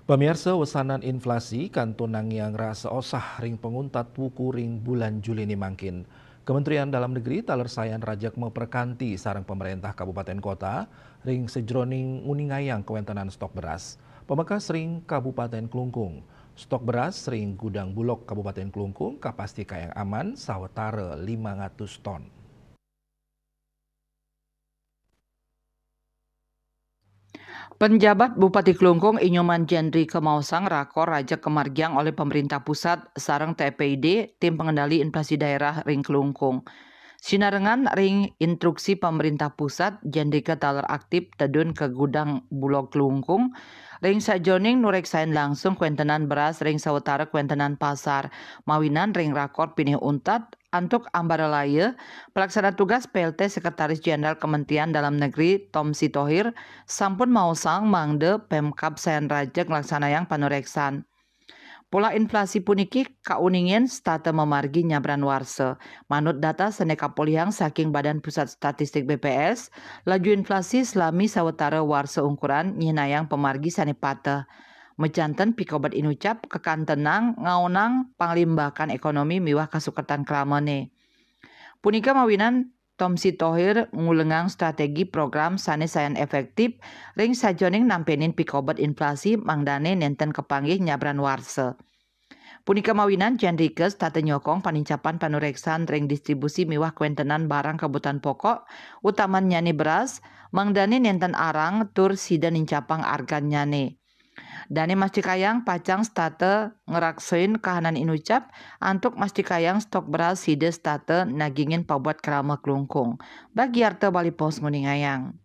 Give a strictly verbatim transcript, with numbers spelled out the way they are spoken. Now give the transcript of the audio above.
Pamiarsa, wesanan inflasi kantun nangiang rasa osah ring panguntat wuku ring bulan Juli ni mangkin. Kementerian Dalam Negeri taler sayan rajeg maperkanti sareng pemerintah kabupaten kota ring sajeroning nguningayang kawentenan stok beras. Pamekas ring Kabupaten Klungkung, stok beras ring gudang Bulog Kabupaten Klungkung kapastikayang aman sawatara limang atus ton. Penjabat Bupati Klungkung Inyoman Jendri kamaosang rakor rajeg kamargiang olih pemerintah pusat sareng T P I D, Tim Pengendali Inflasi Daerah ring Klungkung. Sinarengan ring instruksi pemerintah pusat, Jendri taler aktif tedun ka gudang Bulog Klungkung ring sajeroning nureksain langsung kawentenan beras ring sawatara kawentenan pasar, mawinan ring rakor pinih untat, antuk ambaralaya, Pelaksana Tugas P L T Sekretaris Jenderal Kementerian Dalam Negeri Tom Sitohir sampun maosang mangda Pemkab sayan rajeg nglaksanayang panureksan. Pola inflasi puniki kauningin setata mamargi nyabran warsa. Manut data sane kapolihang saking Badan Pusat Statistik B P S, laju inflasi salami sawatara warsa ungkuran nyihnayang pamargi sane pateh. Majanten pikobet inucap kakantenang ngaonang panglimbakan ekonomi miwah kasukertan kramane. Punika mawinan Tom Sitohir ngulengang strategi program sane sayan efektif ring sajeroning nampenin pikobet inflasi mangdane nenten kapanggih nyabran warsa. Punika mawinan Jendri setata nyokong panincapan panureksan ring distribusi miwah kawentenan barang kabutuhan pokok, utamannyane beras, mangdane nenten arang tur sida nincapang argannyane. Dane mastikayang pacang setata ngraksain kahanan inucap antuk mastikayang stok beras sida setata nagingin pabuat krama Klungkung. Bagiarta Bali Post nguningayang.